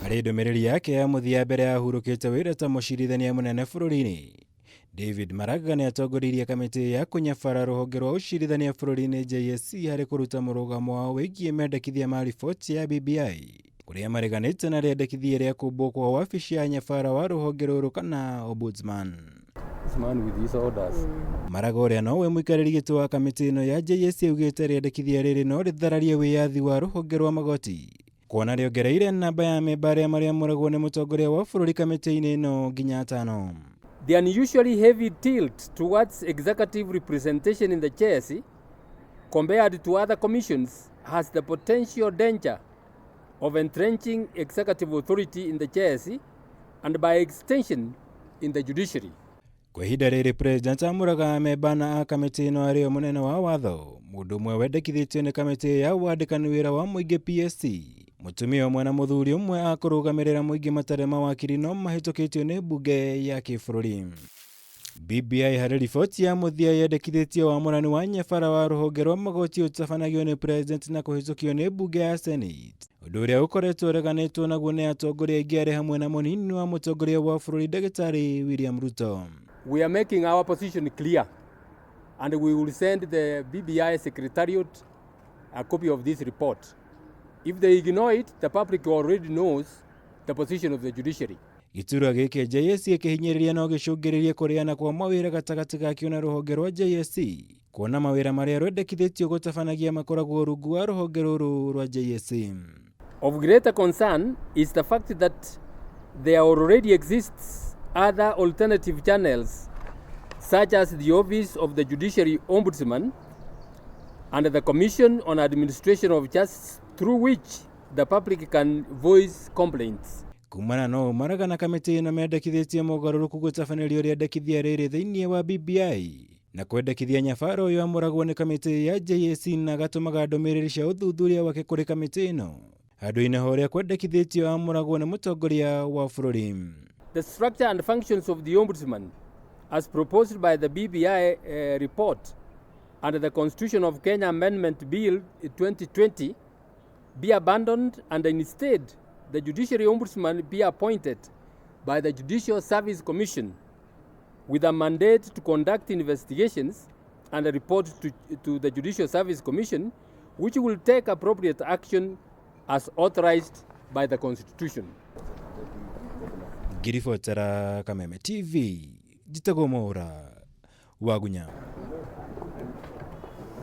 Harĩ ndũmĩrĩri yake ya mũthia mbere ya ahurũkĩte wĩra ta mũcirithania mũnene bũrũri-inĩ, David Maraga nĩ atongoririe kamĩtĩ ya kũnyabara rũhonge rwa ũcirithania bũrũri-inĩ JSC harĩ kũruta mũrũgamo wao wĩgiĩ mendekithia ma riboti ya BBI kũrĩa mareganĩte na rĩendekithia rĩa kũmbwo kwa wabici ya nyabara wa rũhonge rũrũ kana ombudsman. This man with his orders. Maraga ũrĩa nowe mũikarĩri gĩtĩ wa kamĩtĩ ĩno ya JSC augĩte rĩendekithia rĩrĩ no rĩthararie wĩyathi wa rũhonge rwa magoti kuona rĩongereire namba ya amemba arĩa marĩamũragwo nĩ mũtongoria wa bũrũri kamĩtĩ-inĩ ĩno nginya atano. The unusually heavy tilt towards executive representation in the JSC compared to other commissions has the potential danger of entrenching executive authority in the JSC and by extension in the judiciary. Kwa ihinda rĩrĩ president amũraga amemba na a kamĩtĩ ĩno arĩ o mũnene wa watho, mũndũ ũmwe wendekithĩtio nĩ kamĩtĩ ya wandĩkani wĩra wa mũingĩ PSC, mũtumia ũmwe na mũthuri ũmwe a kũrũgamĩrĩra mũingĩ matarĩ mawakiri no mahĩtũkĩtio nĩ mbunge ya kĩbũrũri. BBI harĩ riboti ya mũthia yendekithĩtie wamũrani wa nyabara wa rũhonge rwa magoti ũtabanagio nĩ president na kũhĩtũkio nĩ mbunge ya Senate, ũndũ ũrĩa ũkoretwo ũreganĩtwo naguo nĩ atongoria aingĩ arĩ hamwe na mũnini wa mũtongoria wa bũrũri ndagĩtarĩ William Ruto. We are making our position clear and we will send the BBI secretariat a copy of this report. If they ignore it, the public already knows the position of the judiciary. Gĩturwa gĩkĩ JSC ĩkĩhinyĩrĩria no gĩcũngĩrĩrie kũrĩana kwa mawĩra gatagatĩ gakĩo na rũhonge rwa JSC kuona mawĩra marĩa rwendekithĩtio gũtabanagia makoragwo rungu wa rũhonge rũrũ rwa JSC. Of greater concern is the fact that there already exists other alternative channels such as the Office of the Judiciary Ombudsman and the Commission on Administration of Justice, through which the public can voice complaints. Kumana no Maraga na kamĩtĩ ĩno mendekithĩtie mogarũrũku gũtabanĩrio rĩendekithia rĩrĩ thĩinĩ wa BBI na kwendekithia nyabara ũyũ amũragwo nĩ kamĩtĩ ya JSC na agatũmaga ndũmĩrĩri cia ũthuthuria wake kũrĩ kamĩtĩ ĩno handũ-inĩ ha ũrĩa kwendekithĩtio amũragwo nĩ mũtongoria wa bũrũri. The structure and functions of the Ombudsman as proposed by the BBI report and the Constitution of Kenya Amendment Bill 2020 be abandoned and instead the Judiciary Ombudsman be appointed by the Judicial Service Commission with a mandate to conduct investigations and a report to the Judicial Service Commission, which will take appropriate action as authorized by the Constitution. Ngiribotera Kameme TV, njĩtagwo Mwaũra Wagunya.